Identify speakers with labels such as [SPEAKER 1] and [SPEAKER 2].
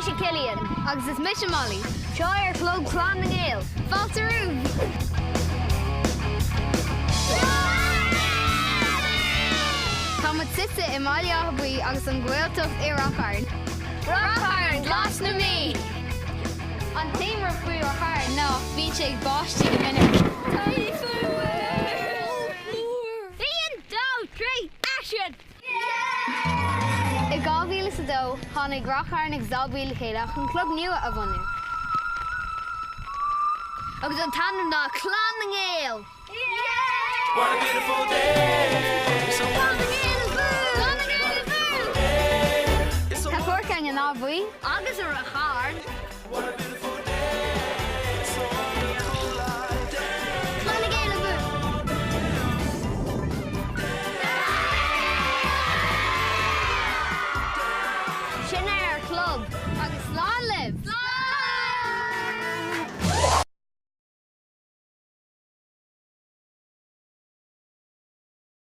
[SPEAKER 1] mise Cillian. Agus is mise Molly. Seo ar Chlub Chlann na nGael. Fáilte romhaibh! Tá muid suite i mBaile Átha Buí agus an Ghaeltacht i Rath Chairn. Rath Chairn, Glas na Mí! An t-aon rud faoi Rath Chairn ná bíonn sé ag báistí go minic. Aon, dó, trí, action! I 2002, tháinig Rath Chairn agus Áth Buí le chéile chun club nua a bhunú. Agus an t-ainm ná Clann na nGael!
[SPEAKER 2] What a beautiful day. It's a
[SPEAKER 1] Clann na nGael abú! Clann na nGael abú! Tá páirc againn in Áth Buí agus i Rath Chairn.